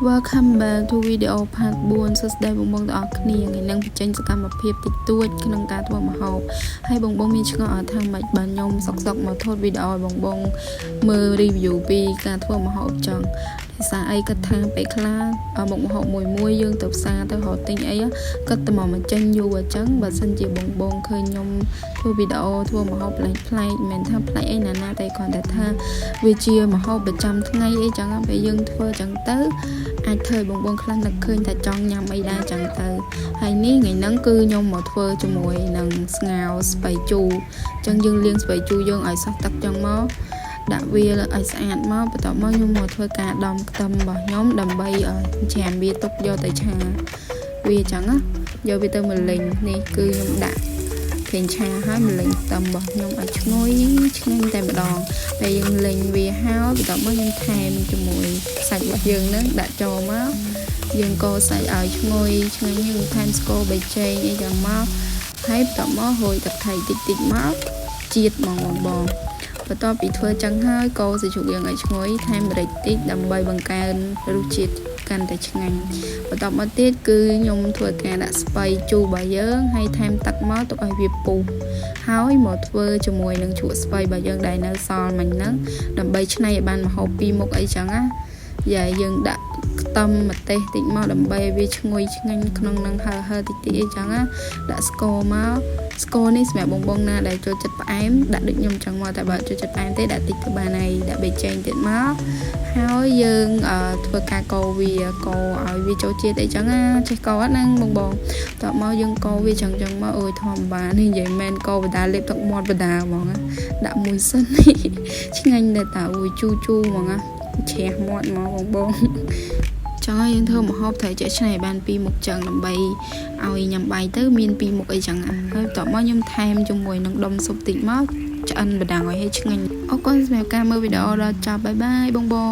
Welcome back to video part 4សួស្តីបងបងទាំងអស់គ្នាថ្ងៃនេះបញ្ចេញសកម្មភាពតិចតួចក្នុងការធ្វើម្ហូបហើយបងបងមានឆ្ងល់អត់ថាម៉េចបានខ្ញុំសុកសុកមកថតវីដេអូឲ្យបងបងមើល review ពីការធ្វើម្ហូបចង់ដោយសារអីគាត់ថាពេលខ្លះមុខម្ហូបមួយមួយយើងទៅផ្សារទៅរកទិញអីគាត់តែមកមកចេញយូរអញ្ចឹងបើសិនជាបងបងឃើញខ្ញុំធ្វើវីដេអូធ្វើម្ហូបប្លែកប្លែកមិនមែនថាប្លែកអីណាណាតែគ្រាន់តែថាវាជាម្ហូបប្រចាំថ្ងៃអីចឹងពេលយើងធ្វើចឹងទៅអាចធ្វើឲ្យបងបងខ្លះនឹកឃើញថាចង់ញ៉ាំអីដែរចឹងទៅហើយនេះថ្ងៃហ្នឹងគឺខ្ញុំមកធ្វើជាមួយនឹងស្ងោរស្ពៃជូរចឹងយើងលាងស្ពៃជូរយើងឲ្យសោះទឹកចឹងមកដាក់វាឲ្យស្អាតមកបន្ទាប់មកខ្ញុំមកធ្វើការដំខ្ទឹមរបស់ខ្ញុំដើម្បីច្រាមវាទុកយកទៅឆាវាចឹងណាយកវាទៅម្លិញនេះគឺខ្ញុំដាក់ប្រេងឆាហើយម្លិញខ្ទឹមរបស់ខ្ញុំឲ្យឈ្ងុយឆ្ងាញ់តែម្ដងពេលយើងលិញវាហើយបន្ទាប់មកខ្ញុំថែមជាមួយសាច់របស់យើងនឹងដាក់ចូលមកយើងកូរសាច់ឲ្យឈ្ងុយឆ្ងាញ់យើងថែមស្ករប៊ីចេងអីចឹងមកហើយបន្ទាប់មកហូរទឹកថៃតិចតិចមកជាតិហ្មងបងបងបន្ទាប់ពីធ្វើចឹងហើយកូរសាច់ជ្រូកយើងឲ្យឈ្ងុយថែមម្រេចតិចដើម្បីបង្កើនរសជាតិកាន់តែឆ្ងាញ់បន្ទាប់មកទៀតគឺខ្ញុំធ្វើការដាក់ស្ពៃជូររបស់យើងហើយថែមទឹកមកទុកឲ្យវាពុះហើយមកធ្វើជាមួយនឹងជ្រក់ស្ពៃរបស់យើងដែលនៅសល់មិញហ្នឹងដើម្បីច្នៃឲ្យបានម្ហូបពីរមុខអីចឹងណាយ៉ាយើងដាក់ខ្ទឹមម្ទេសតិចមកដើម្បីឲ្យវាឈ្ងុយឆ្ងាញ់ក្នុងនឹងហើហើតិចតិចអីចឹងណាដាក់ស្ករមកស្ករនេះសម្រាប់បងបងណាដែលចូលចិត្តផ្អែមដាក់ដូចខ្ញុំចឹងមកតែបើចូលចិត្តផ្អែមទេដាក់តិចទៅបានហើយដាក់ប៊ីចេងទៀតមកហើយយើងធ្វើការកូរវាកូរឲ្យវាចូលជាតិអីចឹងណាចេះកូរអត់ហ្នឹងបងបងតបមកយើងកូរវាចឹងចឹងមកអូយធម្មតានេះនិយាយមែនកូរបដាលេបទឹកមាត់បដាហ្មងដាក់មួយសិនឆ្ងាញ់តែតាអូយជូរជូរហ្មងណាជ្រះមាត់មកបងបងចង់ឲ្យយើងធ្វើម្ហូបត្រូវចេះច្នៃបានពីរមុខចឹងដើម្បីឲ្យញ៉ាំបាយទៅមានពីរមុខអីចឹងហើយបន្ទាប់មកខ្ញុំថែមជាមួយនឹងដុំស៊ុបតិចមកឆ្អិនបដាងឲ្យឲ្យឆ្ងាញ់អរគុណសម្រាប់ការមើលវីដេអូដល់ចប់bye bye បងបង។